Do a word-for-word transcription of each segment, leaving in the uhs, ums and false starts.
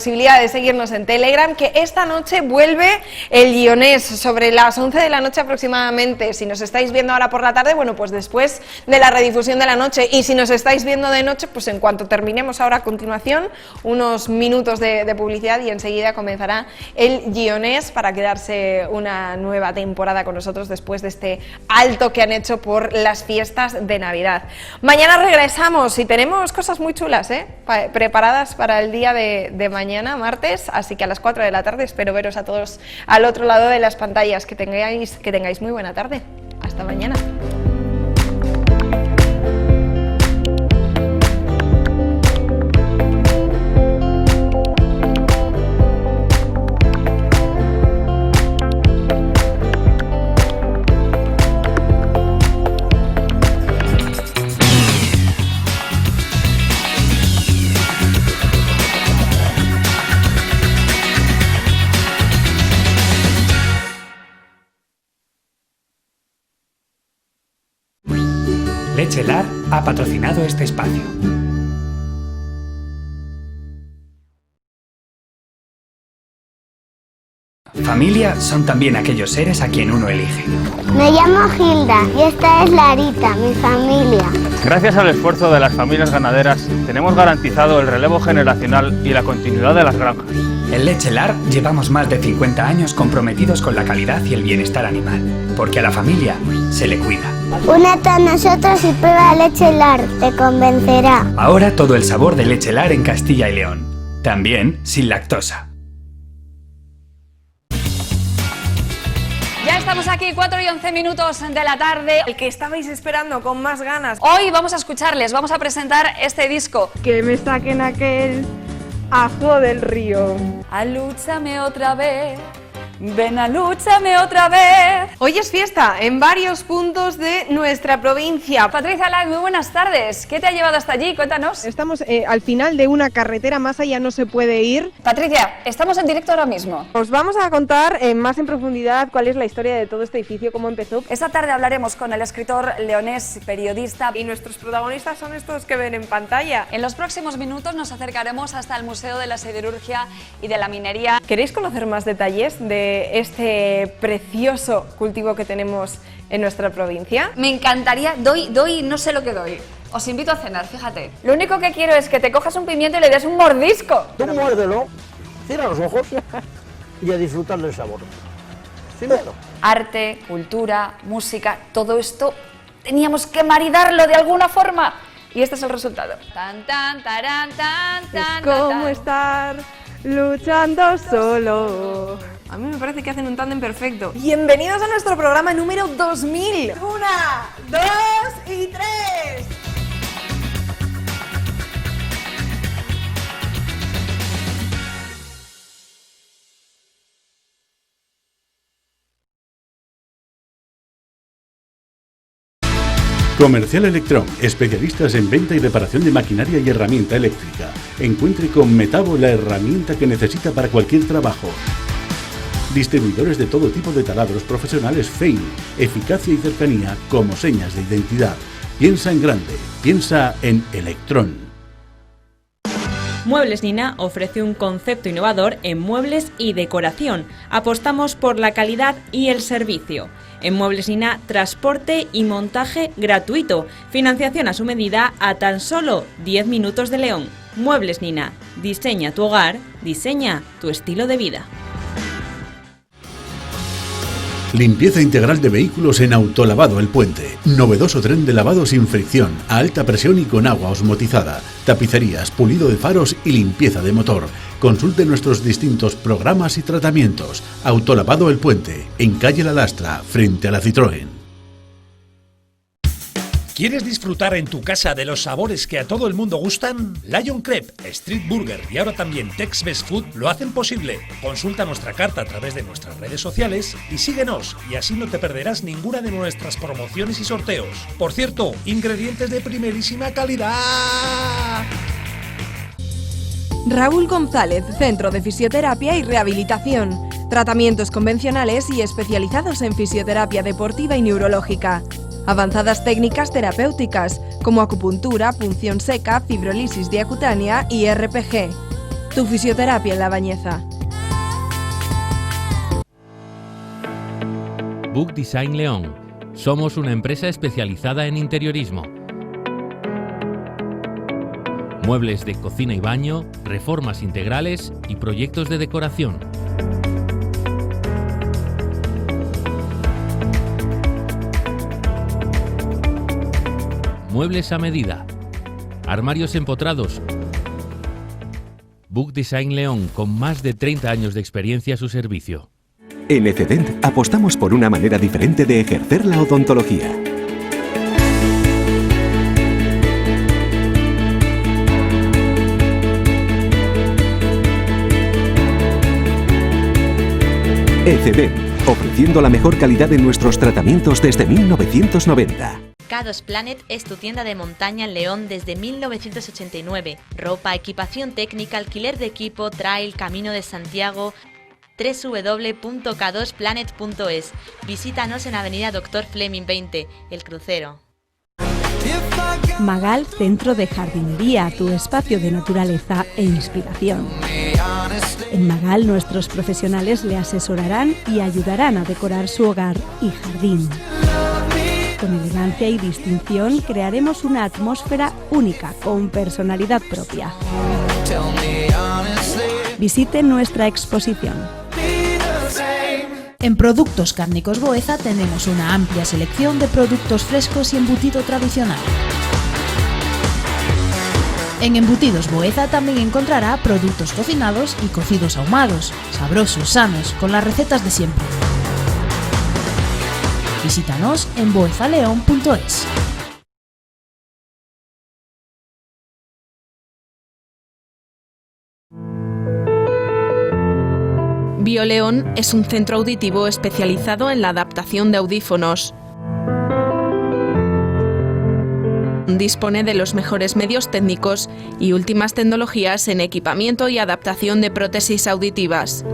posibilidad de seguirnos en Telegram, que esta noche vuelve el Guionés sobre las once de la noche aproximadamente. Si nos estáis viendo ahora por la tarde, bueno, pues después de la redifusión de la noche. Y si nos estáis viendo de noche, pues en cuanto terminemos ahora a continuación, unos minutos de, de publicidad y enseguida comenzará el Guionés para quedarse una nueva temporada con nosotros después de este alto que han hecho por las fiestas de Navidad. Mañana regresamos y tenemos cosas muy chulas, ¿eh? Pa-, preparadas para el día de, de mañana, martes, así que a las cuatro de la tarde espero veros a todos al otro lado de las pantallas. Que tengáis, que tengáis muy buena tarde. Hasta mañana. Leche Lar ha patrocinado este espacio. Familia son también aquellos seres a quien uno elige. Me llamo Hilda y esta es Larita, mi familia. Gracias al esfuerzo de las familias ganaderas, tenemos garantizado el relevo generacional y la continuidad de las granjas. En Leche Lar llevamos más de cincuenta años comprometidos con la calidad y el bienestar animal, porque a la familia se le cuida. Únete a nosotros y prueba Leche Lar, te convencerá. Ahora todo el sabor de Leche Lar en Castilla y León, también sin lactosa. Ya estamos aquí, cuatro y once minutos de la tarde. El que estabais esperando con más ganas. Hoy vamos a escucharles, vamos a presentar este disco. Que me saquen aquel ajo del río. Alúchame otra vez, ven, alúchame otra vez. Hoy es fiesta en varios puntos de nuestra provincia. Patricia Laez, muy buenas tardes. ¿Qué te ha llevado hasta allí? Cuéntanos. Estamos, eh, al final de una carretera, más allá no se puede ir. Patricia, estamos en directo ahora mismo. Os vamos a contar, eh, más en profundidad cuál es la historia de todo este edificio, cómo empezó. Esta tarde hablaremos con el escritor leonés, periodista. Y nuestros protagonistas son estos que ven en pantalla. En los próximos minutos nos acercaremos hasta el Museo de la Siderurgia y de la Minería. ¿Queréis conocer más detalles de este precioso cultivo que tenemos en nuestra provincia? Me encantaría, doy, doy, no sé lo que doy. Os invito a cenar, fíjate. Lo único que quiero es que te cojas un pimiento y le des un mordisco. Tú muérdelo, cierra los ojos y a disfrutar del sabor. Sin miedo. Arte, cultura, música, todo esto teníamos que maridarlo de alguna forma. Y este es el resultado. Tan, tan, tarán, tan, tan, tan, como tan. Estar luchando solo. A mí me parece que hacen un tándem perfecto. Bienvenidos a nuestro programa número dos mil. Una, dos y tres. Comercial Electrón, especialistas en venta y reparación de maquinaria y herramienta eléctrica. Encuentre con Metabo la herramienta que necesita para cualquier trabajo. Distribuidores de todo tipo de taladros profesionales Fein, eficacia y cercanía como señas de identidad. Piensa en grande, piensa en Electrón. Muebles Nina ofrece un concepto innovador en muebles y decoración. Apostamos por la calidad y el servicio. En Muebles Nina, transporte y montaje gratuito. Financiación a su medida a tan solo diez minutos de León. Muebles Nina. Diseña tu hogar, diseña tu estilo de vida. Limpieza integral de vehículos en Autolavado El Puente. Novedoso tren de lavado sin fricción, a alta presión y con agua osmotizada. Tapicerías, pulido de faros y limpieza de motor. Consulte nuestros distintos programas y tratamientos. Autolavado El Puente, en calle La Lastra, frente a la Citroën. ¿Quieres disfrutar en tu casa de los sabores que a todo el mundo gustan? Lion Crepe, Street Burger y ahora también Tex Best Food lo hacen posible. Consulta nuestra carta a través de nuestras redes sociales y síguenos, y así no te perderás ninguna de nuestras promociones y sorteos. Por cierto, ingredientes de primerísima calidad. Raúl González, Centro de Fisioterapia y Rehabilitación. Tratamientos convencionales y especializados en fisioterapia deportiva y neurológica. Avanzadas técnicas terapéuticas, como acupuntura, punción seca, fibrolisis diacutánea y R P G. Tu fisioterapia en La Bañeza. Book Design León. Somos una empresa especializada en interiorismo. Muebles de cocina y baño, reformas integrales y proyectos de decoración. Muebles a medida. Armarios empotrados. Book Design León, con más de treinta años de experiencia a su servicio. En Ecedent apostamos por una manera diferente de ejercer la odontología. Ecedent, ofreciendo la mejor calidad en nuestros tratamientos desde mil novecientos noventa. K dos Planet es tu tienda de montaña en León desde mil novecientos ochenta y nueve. Ropa, equipación técnica, alquiler de equipo, trail, Camino de Santiago, w w w punto k dos planet punto es. Visítanos en Avenida Doctor Fleming veinte, El Crucero. Magal, centro de jardinería, tu espacio de naturaleza e inspiración. En Magal, nuestros profesionales le asesorarán y ayudarán a decorar su hogar y jardín. Con elegancia y distinción crearemos una atmósfera única, con personalidad propia. Visite nuestra exposición. En Productos Cárnicos Boeza tenemos una amplia selección de productos frescos y embutido tradicional. En Embutidos Boeza también encontrará productos cocinados y cocidos ahumados, sabrosos, sanos, con las recetas de siempre. Visítanos en boezaleón punto es. BioLeón es un centro auditivo especializado en la adaptación de audífonos. Dispone de los mejores medios técnicos y últimas tecnologías en equipamiento y adaptación de prótesis auditivas.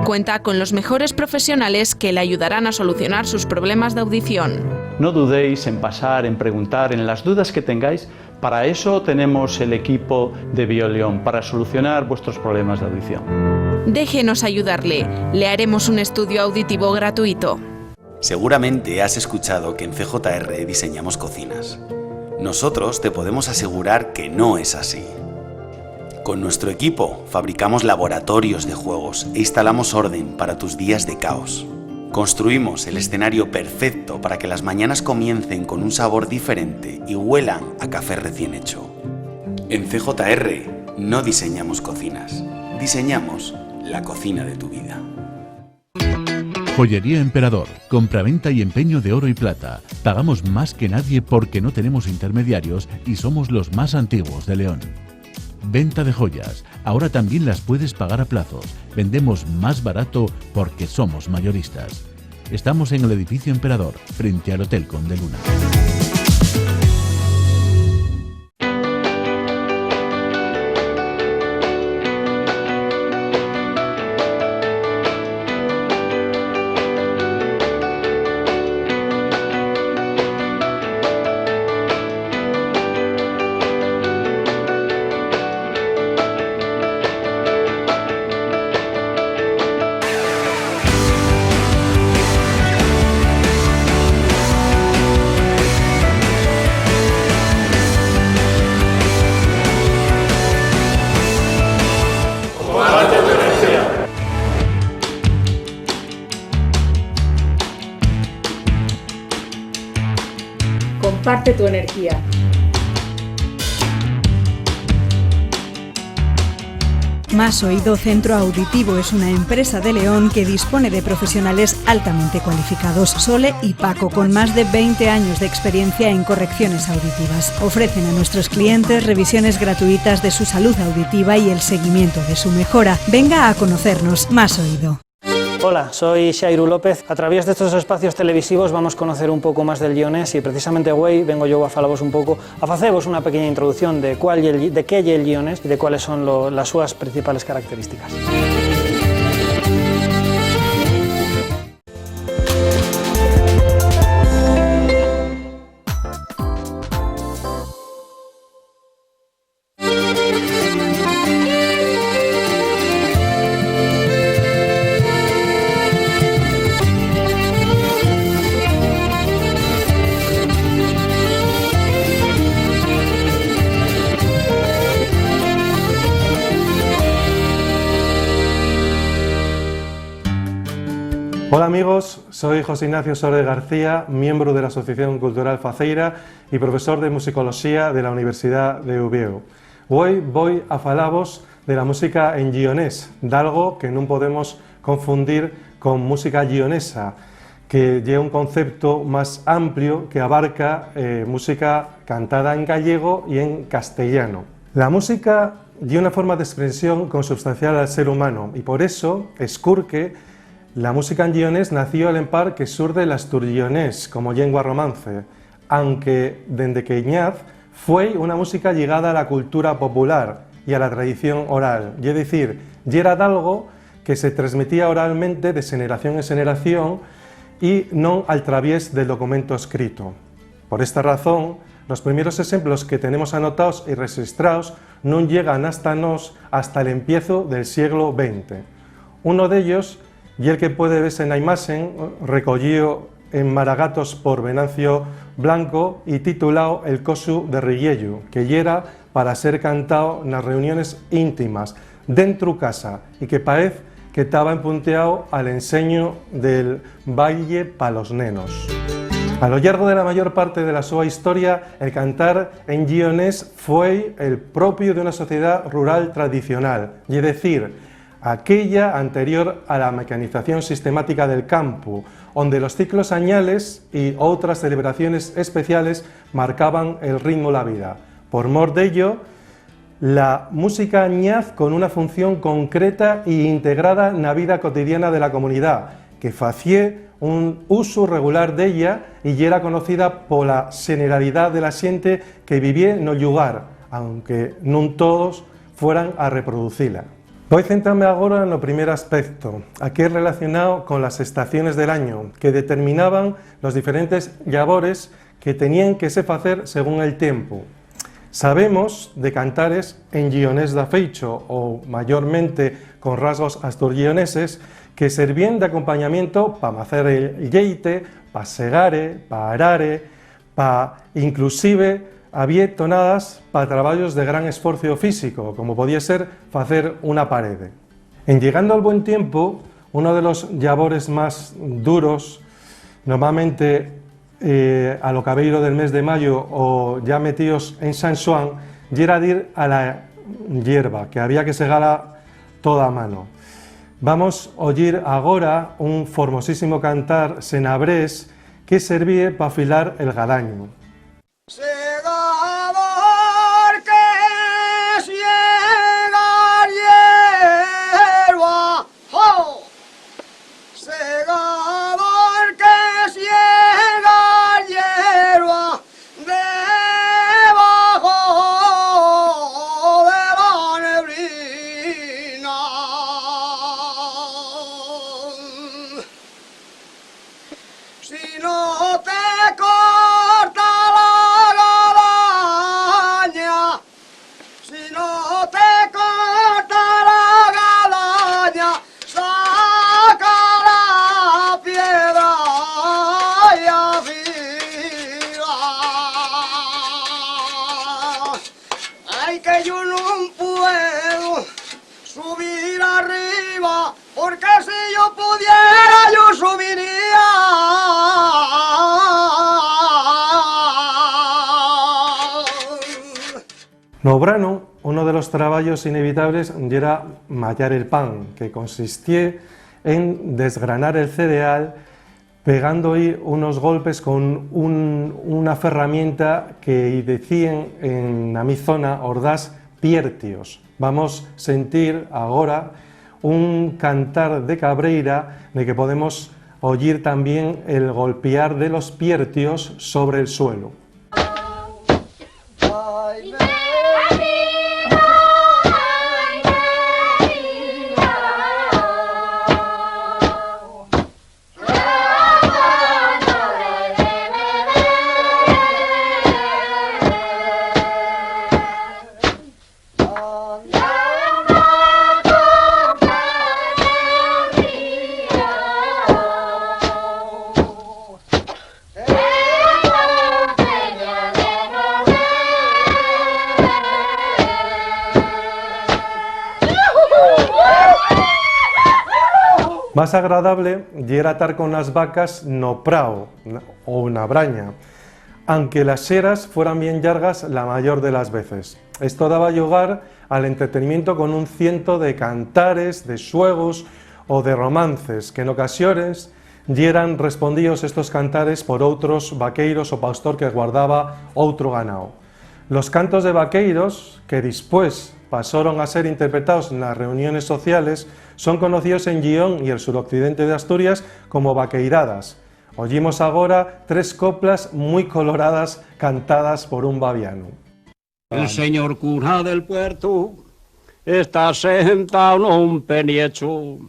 Cuenta con los mejores profesionales que le ayudarán a solucionar sus problemas de audición. No dudéis en pasar, en preguntar, en las dudas que tengáis. Para eso tenemos el equipo de BioLeón, para solucionar vuestros problemas de audición. Déjenos ayudarle. Le haremos un estudio auditivo gratuito. Seguramente has escuchado que en C J R diseñamos cocinas. Nosotros te podemos asegurar que no es así. Con nuestro equipo fabricamos laboratorios de juegos e instalamos orden para tus días de caos. Construimos el escenario perfecto para que las mañanas comiencen con un sabor diferente y huelan a café recién hecho. En C J R no diseñamos cocinas, diseñamos la cocina de tu vida. Joyería Emperador. Compraventa y empeño de oro y plata. Pagamos más que nadie porque no tenemos intermediarios y somos los más antiguos de León. Venta de joyas. Ahora también las puedes pagar a plazos. Vendemos más barato porque somos mayoristas. Estamos en el edificio Emperador, frente al Hotel Conde Luna. Comparte tu energía. Más Oído Centro Auditivo es una empresa de León que dispone de profesionales altamente cualificados. Sole y Paco, con más de veinte años de experiencia en correcciones auditivas, ofrecen a nuestros clientes revisiones gratuitas de su salud auditiva y el seguimiento de su mejora. Venga a conocernos. Más Oído. Hola, soy Shairu López. A través de estos espacios televisivos vamos a conocer un poco más del Lleonés y precisamente güei vengo yo a falavos un poco, a facevos una pequeña introducción de cuál ye el, de qué ye el Lleonés y de cuáles son lo, las súas principales características. Hola amigos, soy José Ignacio Sorde García, miembro de la Asociación Cultural Faceira y profesor de musicoloxía de la Universidad de Uviéu. Güei voi a falavos de la música en guionés, dalgo que nun podemos confundir con música guionesa, que ye un concepto más amplio que abarca, eh, música cantada en gallego y en castellano. La música ye una forma d'espresión consubstancial al ser humano, y por eso escurque la música en guionés nació al empar que surde l'asturguionés como llengua romance, anque dende que ñaz fuei una música lligada a la cultura popular y a la tradición oral, ye dicir, yera dalgo que se tresmitía oralmente de xeneración en xeneración y non al traviés del documento escrito. Por esta razón, los primeros exemplos que tenemos anotaos y rexistraos nun llegan hasta nós hasta l'empiezu del sieglu venti. Uno d'ellos ye'l que puede vese na imaxen, recoyío en Maragatos por Venancio Blanco y titulao El cosu de Riellu, que yera para ser cantao nas reuniones íntimas, dentru casa, y que paez que taba empunteao al enseñu del baille pa los nenos. A lo llargo de la mayor parte de la súa historia, el cantar en guionés fuei el propio d'una sociedá rural tradicional, ye decir, aquella anterior a la mecanización sistemática del campu, onde los ciclos añales y outras celebraciones especiales marcaban el ritmo la vida. Por mor d'ello, la música ñaz con una función concreta y integrada na vida cotidiana de la comunidá, que facié un usu regular d'ella y yera conocida pola xeneralidá de la xente que vivié no llugar, aunque nun todos fueran a reproducila. Voi centrame agora no primer aspecto, aquel relacionao con las estaciones del año, que determinaban los diferentes llabores que teníen que se facer según el tiempu. Sabemos de cantares en guionés d'afeicho, o mayormente con rasgos asturguioneses, que servíen d'acompañamiento p'amacer el lleite, pa segare, pa arare, pa, inclusive, había tonadas pa trabayos de gran esfuerzo físico, como podía ser facer una parede. En llegando al buen tiempo, uno de los llabores más duros, normalmente, eh, a lo cabeiro del mes de mayo o ya metíos en San Xuan, yera dir a la hierba, que había que segala toda a mano. Vamos oyir agora un formosísimo cantar senabrés que servíe pa afilar el gadañu. Segador que siega hierba, ¡ho! Segador que siega hierba, debajo de la neblina. Si no te corta la galaña, si no te corta la galaña, saca la piedra y afila. Ai, que yo nun puedo subir arriba, porque si yo pudiera, yo subiría. No branu, uno de los trabayos inevitables yera mayar el pan, que consistié en desgranar el cereal pegando-y unos golpes con un, una ferramienta que-y decíen en, na mi zona, ordás piertios. Vamos sentir agora un cantar de cabreira, de que podemos oyir también el golpiar de los piertios sobre el suelo. Más agradable yera tar con las vacas no prao o na braña, anque las xeras fueran bien llargas la mayor de las veces. Esto daba llugar al entretenimiento con un ciento de cantares, de xuegos o de romances, que n'ocasiones yeran respondíos estos cantares por outros vaqueiros o pastor que guardaba outro ganao. Los cantos de vaqueiros, que dispués pasaron a ser interpretaos nas reuniones sociales, son conocíos en Llión y el suroccidente de Asturias como vaqueiradas. Oyimos agora tres coplas mui coloradas cantadas por un bavianu. El señor cura del puertu está sentao nun peniechu,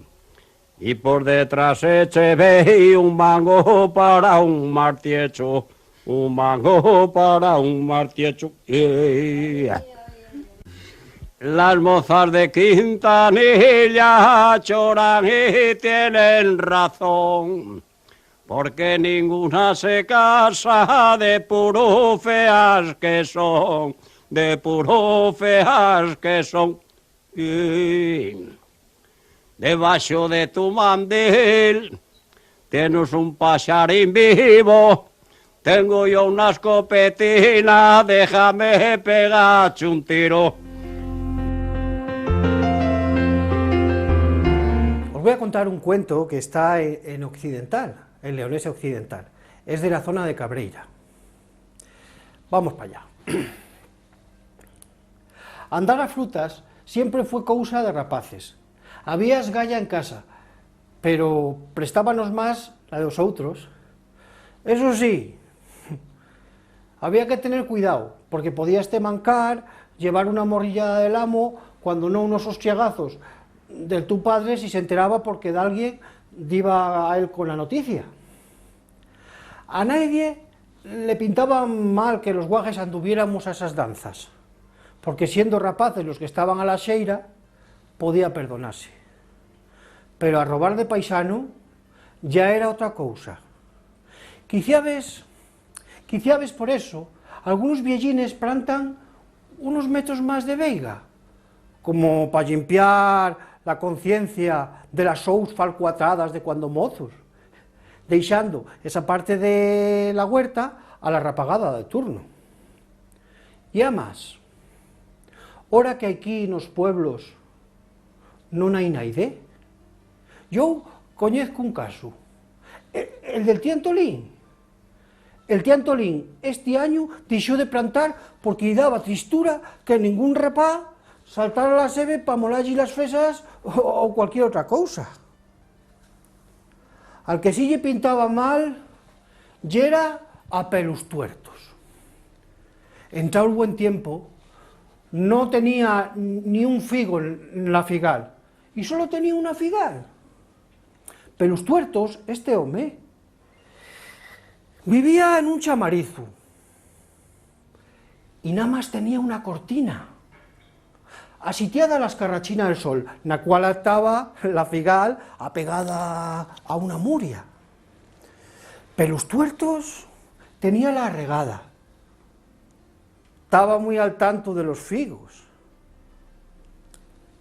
y por detrás eche vei un mango para un martiechu, un mango para un martiechu. Ey. Las mozas de Quintanilla choran y tienen razón, porque ninguna se casa, de puro feas que son, de puro feas que son. Y debaxo de tu mandil tienes un paxarín vivo. Tengo yo una escopetina, déjame pegache un tiro. Os voy a contar un cuento que está en, en Occidental, en Leonesa Occidental. Es de la zona de Cabreira. Vamos para allá. Andar a frutas siempre fue cousa de rapaces. Había esgaya en casa, pero prestábanos más la de los outros. Eso sí, había que tener cuidao, porque podíaste mancar, llevar una morrillada del amo, cuando no unos hostiagazos del tu padre si se enteraba porque d'alguien diba a él con la noticia. A naidie le pintaba mal que los guajes anduviéramos a esas danzas, porque siendo rapaces los que estaban a la xeira, podía perdonase. Pero a robar de paisanu ya era otra cousa. Quiciabes, quiciabes por eso, algunos viellines plantan unos metros más de veiga, como pa llimpiar la conciencia de las sous falcuatradas de cuando mozos, deixando esa parte de la huerta a la rapagada de turno. Y amás, ora que aquí nos pueblos non hai naide, yo coñezco un casu, e-, el del tío Antolín. El tío Antolín esti añu dixó de plantar porque-y daba tristura que nengún rapá saltara la sebe pa mola-y las fesas o, o cualquier otra cousa. Al que sí lle pintaba mal yera a Pelus Tuertos. Entra'l buen tiempo, no tenía ni un figo na figal, y solo tenía una figal. Pelus Tuertos, este home, vivía en un chamarizu y namás tenía una cortina asitiada a la escarrachina del sol, na cual taba la figal apegada a una muria. Pelus Tuertos teníala arregada, taba mui al tantu de los figos,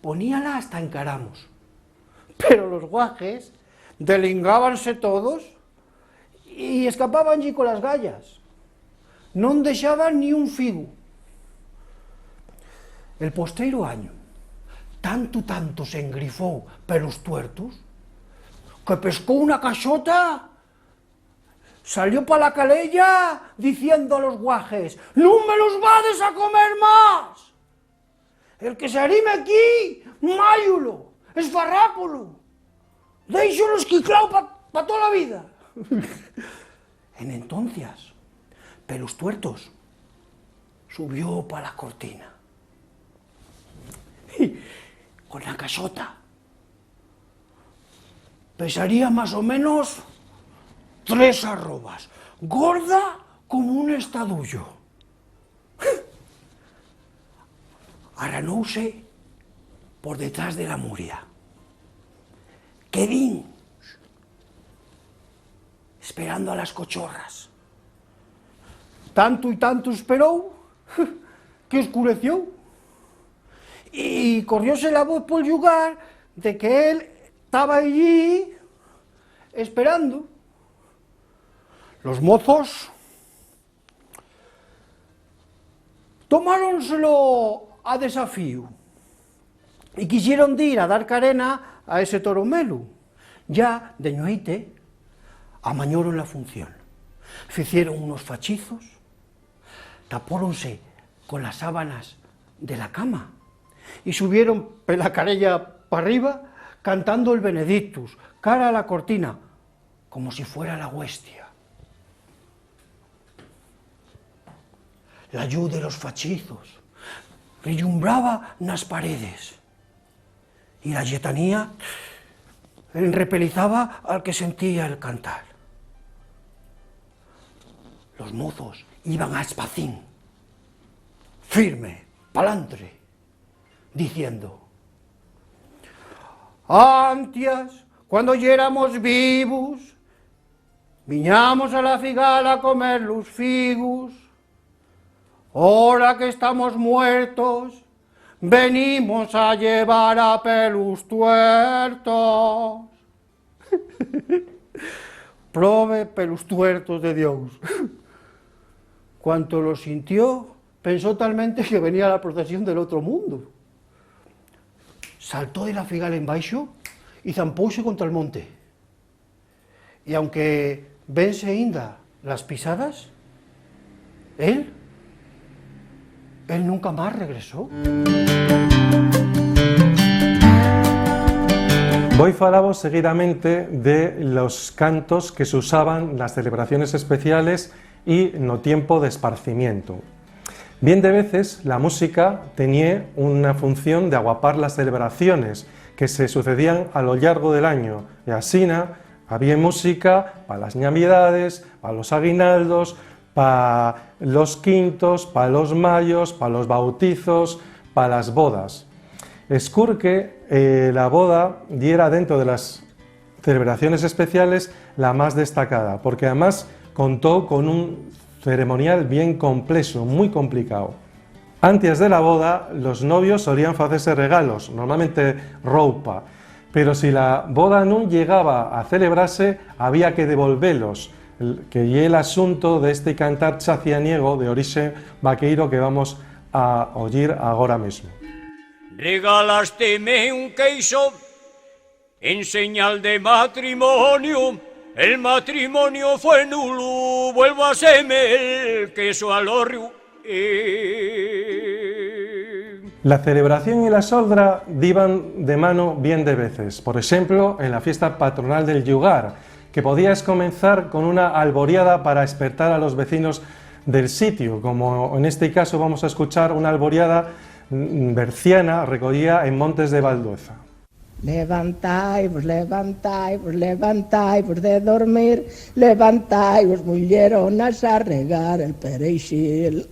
poníala hasta en caramos. Pero los guajes delingábanse todos y escapábanlle colas gayas. Non dexaban ni un figu. El postreru añu, tantu, tantu s'engrifóu Pelus Tuertos, que pescó una caxota, salió pa la caleya diciendo a los guajes: "¡Nun me los vades a comer más! El que s'arrime aquí, máyulo, esfarrápolo, déixolo esquiclao pa, pa tola vida!". En entoncias, Pelus Tuertos subió pa la cortina. Con la caxota pesaría más o menos tres arrobas, gorda como un estadullo. Arranóuse por detrás de la muria. Quedín esperando a las cochorras. Tantu y tantu esperóu que oscureció. Y corrióse la voz pol llugar de que él taba allí Esperando, los mozos tomáronselo a desafíu y quixieron dir a dar carena a ese toromelu. Ya de ñueite amañoron la función, ficieron unos fachizos, tapóronse con las sábanas de la cama y subieron pela carella p'arriba cantando el Benedictus, cara a la cortina, como si fuera la huestia. La lluz de los fachizos rellumbraba nas paredes y la lletanía enrepelizaba al que sentía el cantar. Los mozos iban a espacín, firme, p'alantre, diciendo: "Antias, cuando yéramos vivos, viñamos a la figala a comer los figos. Ora que estamos muertos, venimos a llevar a pelos tuertos". Probe pelos tuertos de Dios. Cuanto lo sintió, pensó talmente que venía la procesión del otro mundo. Saltó de la figala en baixo y zampóse contra el monte. Y aunque vense inda las pisadas, él, él nunca más regresó. Voi falavos seguidamente de los cantos que se usaban nas celebraciones especiales y no tiempo d'esparcimientu. Bien de veces, la música tenía una función de aguapar las celebraciones que se sucedían a lo llargo del año, y asina había música pa las ñavidades, pa los aguinaldos, pa los quintos, pa los mayos, pa los bautizos, pa las bodas. Escurque, eh, la boda yera dentro de las celebraciones especiales la más destacada, porque además contó con un ceremonial bien complexo, muy complicado. Antes de la boda, los novios solían facerse regalos, normalmente roupa, pero si la boda nun llegaba a celebrase, había que devolvelos, que ye l'asunto d'esti cantar chacianiego de orixe vaqueiro que vamos a oyir agora mesmo. Regalásteme un queixo en señal de matrimonio, el matrimonio fue nulo, vuelvo a seme el queso al horrio. Eh. La celebración y la soldra diban de mano bien de veces. Por exemplo, en la fiesta patronal del llugar, que podía escomenzar con una alboriada para espertar a los vecinos del sitio, como en este caso vamos a escuchar una alboriada, mm, berciana recollida en Montes de Valdueza. Levantaivos, levantaivos, levantaivos de dormir, levantaivos, mulleronas, a regar el pereixil.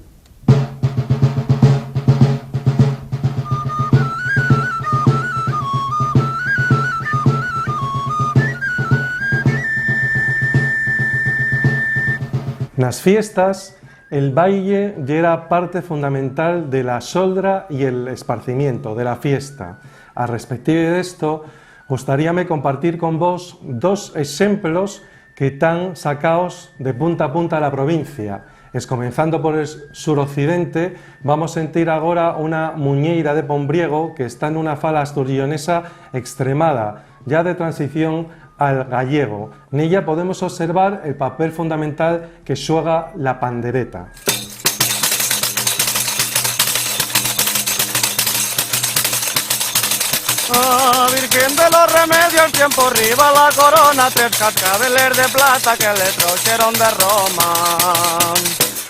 Nas fiestas, el baile yera parte fundamental de la soldra y el esparcimiento, de la fiesta. A respective d'esto, gustaríame compartir con vos dos exemplos que tán sacaos de punta a punta la provincia. Escomenzando por el suroccidente, vamos sentir agora una muñeira de Pombriego que está nuna fala asturlleonesa extremada, ya de transición al gallego. Nella podemos observar el papel fundamental que xuega la pandereta. A Virgen de los Remedios, tiempo riba la corona, tres cascabeles de plata que le troxeron de Roma.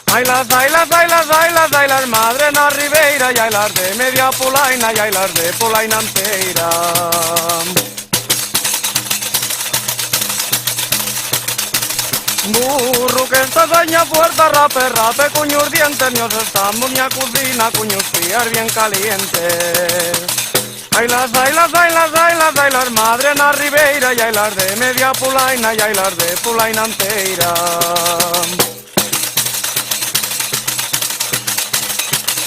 Ai las, ai las, ai las, ai las, ai las, madre na ribeira, y ai las de media pulaina, y ai las de pulaina enteira. Burru que esta saña fuerza, rape, rape, cuños dientes, ños estamos ña cocina, cuños frías bien calientes. Ai las, ai las, ai las, ai las, ai las, madre na ribeira, y ai las de media pulaina, y ai las de pulaina enteira.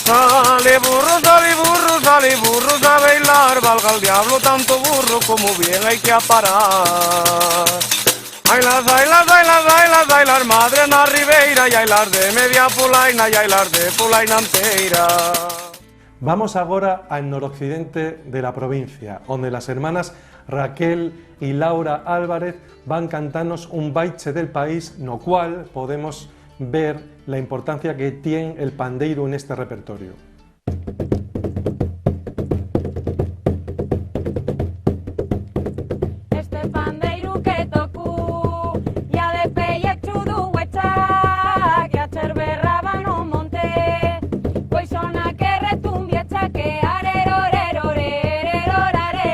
Sale burro, sale burro, sale burro, a bailar, valga el diablo tanto burro, como bien hay que aparar. Ai las, ai las, ai las, ai las, ai las madres na Ribeira, y ai las de media pulaina, y ai las de pulaina entera. Vamos agora al noroccidente de la provincia, onde las hermanas Raquel y Laura Álvarez van cantanos un baiche del país, no cual podemos ver la importancia que tien el pandeiru neste repertoriu. Este pandeiru que tocó, ya de pellechu du huecha, que acherberraba no monte, pois sona que retumbia cha que arero, rero, rero, rare.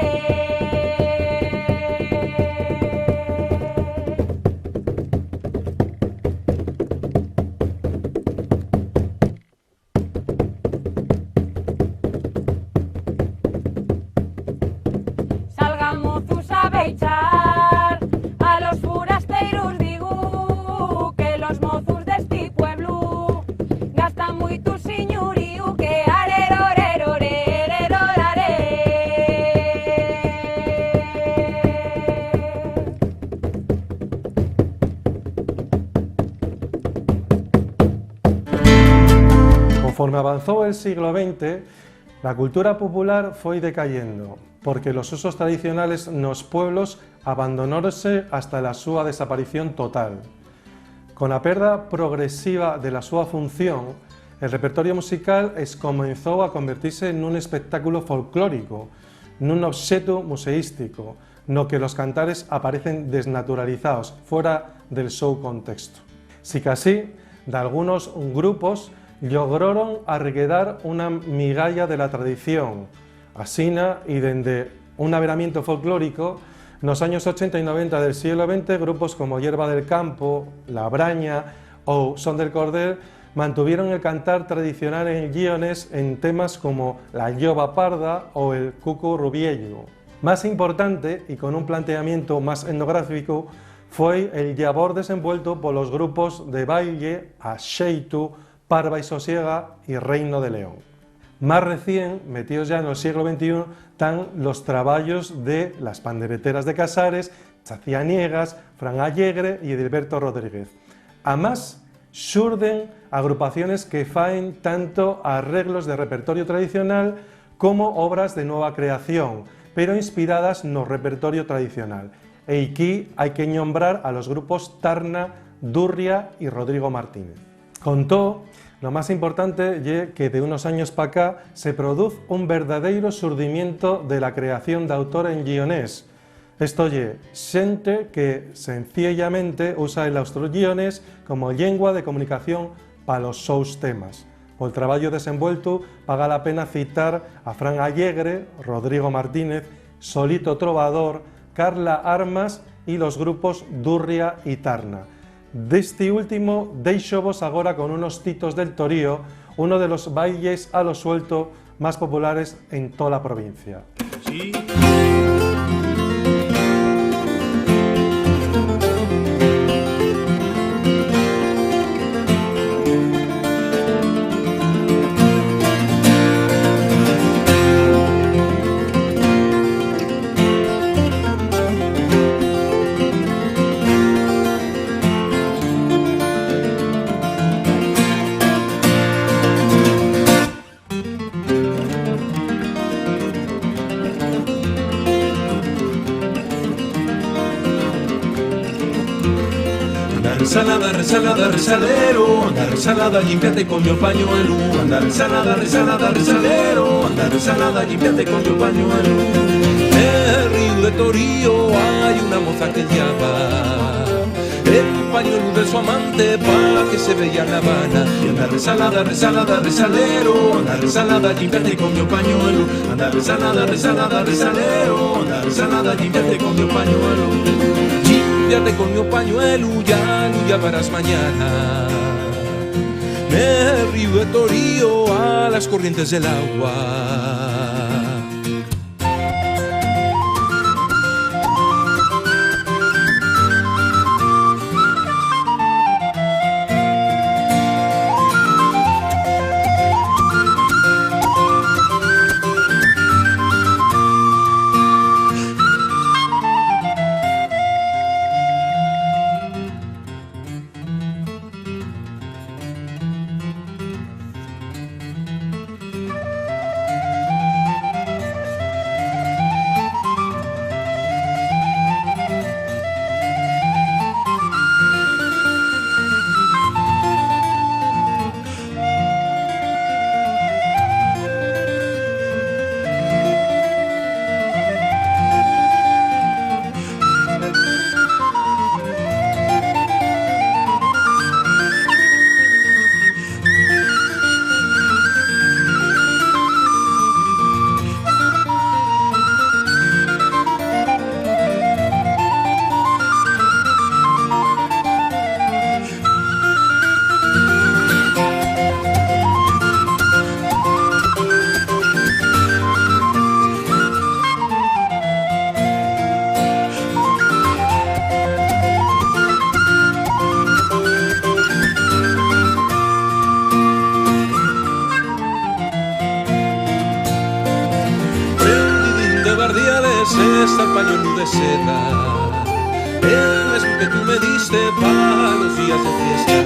Salgan mozus a beichar, a los furasteirus digo que los mozus d'esti pueblu gastan muitu siñuríu que arero, rero, rerero, rare. Conforme avanzó el siglo veinte, la cultura popular foi decayendo, porque los usos tradicionales nos pueblos abandonóronse hasta la súa desaparición total. Con la perda progresiva de la súa función, el repertorio musical escomenzó a convertirse nun espectáculo folclórico, nun obxetu museístico, no que los cantares aparecen desnaturalizaos, fuera del sou contexto. Sicasí, dalgunos grupos llogroron arrequedar una migalla de la tradición. Asina, y dende un averamiento folclórico, nos años ochenta y noventa del sieglu venti, grupos como Yerba del Campo, La Braña o Son del Cordel mantuvieron el cantar tradicional en Llionés en temas como La lloba parda o El cucu rubiellu. Más importante, y con un planteamiento más etnográfico, foi el llabor desenvuelto polos grupos de baille Axeitu, Parva y Sosiega y Reino de León. Más recién, metíos ya nel sieglu ventiún, tán los trabayos de Las Pandereteras de Casares, Chacianiegas, Fran Allegre y Edilberto Rodríguez. Amás, xurden agrupaciones que faen tanto arreglos de repertorio tradicional como obras de nueva creación, pero inspiradas no repertorio tradicional. Eiquí hai que nombrar a los grupos Tarna, Durria y Rodrigo Martínez. Con too, lo más importante ye que de unos años p'acá se produz un verdadeiro xurdimiento de la creación d'autor en Llionés. Esto ye, xente que sencillamente usa el austrollionés como llingua de comunicación pa los sous temas. Pol trabayu desenvueltu, paga la pena citar a Fran Allegre, Rodrigo Martínez, Solito Trovador, Carla Armas y los grupos Durria y Tarna. D'esti último, déixovos agora con unos titos del Torío, uno de los bailes a lo suelto más populares en tola provincia. Sí. Anda, resalada, resalada, resalero, anda, resalada, llimpiate con mi pañuelu. Anda, resalada, resalada, resalero, anda, resalada, llimpiate con mi pañuelu. En el río de Torío hay una moza que llama el pañuelu de su amante pa que se veya en La Habana. Y anda, resalada, resalada, resalero, anda, resalada, llimpiate con mi pañuelu. Anda, resalada, resalada, resalero, anda, resalada, llimpiate con mi pañuelu. Llimpiate con mi pañuelu, ya lo llevarás mañana. Me río de Torío a las corrientes del agua. Ese es el pañuelu de seda, el mesmu que tú me diste pa los días de fiesta.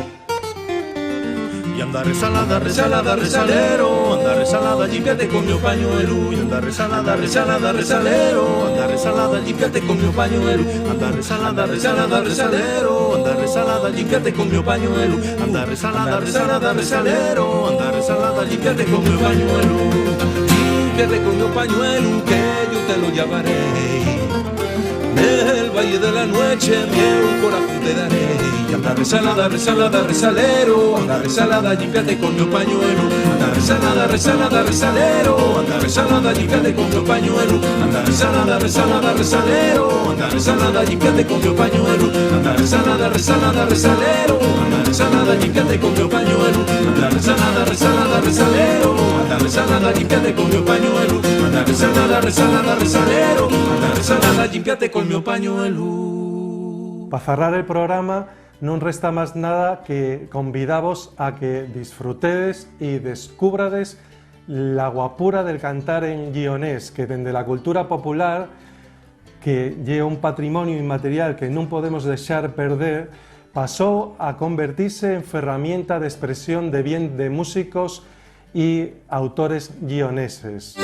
Y anda resalada, resalada, resalero, anda resalada, llimpiate con mi pañuelu. Y anda resalada, resalada, resalero, anda resalada, llimpiate con mi pañuelu. Anda resalada, resalada, resalero, anda resalada, llimpiate con mi pañuelu. Anda resalada, resalada, resalero, anda resalada, llimpiate con mi pañuelu. Llimpiate con mi pañuelu, que yo te lo llevaré. Del valle de la nueche, mieu corazón te daré. Y anda resalada, resalada, resalero, anda resalada, llimpiate con mi pañuelu. Anda resalada, resalada, resalero, anda resalada, llimpiate con mi pañuelu. Anda resalada, resalada, resalero, anda resalada, llimpiate con mi pañuelu. Anda resalada, resalada, resalero, anda resalada, llimpiate con mi pañuelu. Anda resalada, resalada, resalero, anda resalada, llimpiate con mi pañuelu. Anda resalada, resalada, resalero, anda resalada, llimpiate con mi pañuelu. Pa zarrar el programa, nun resta más nada que convidavos a que disfrutedes y descubrades la guapura del cantar en guionés, que dende la cultura popular, que ye un patrimonio inmaterial que nun podemos dexar perder, pasó a convertirse en ferramienta d'espresión de bien de músicos y autores guioneses.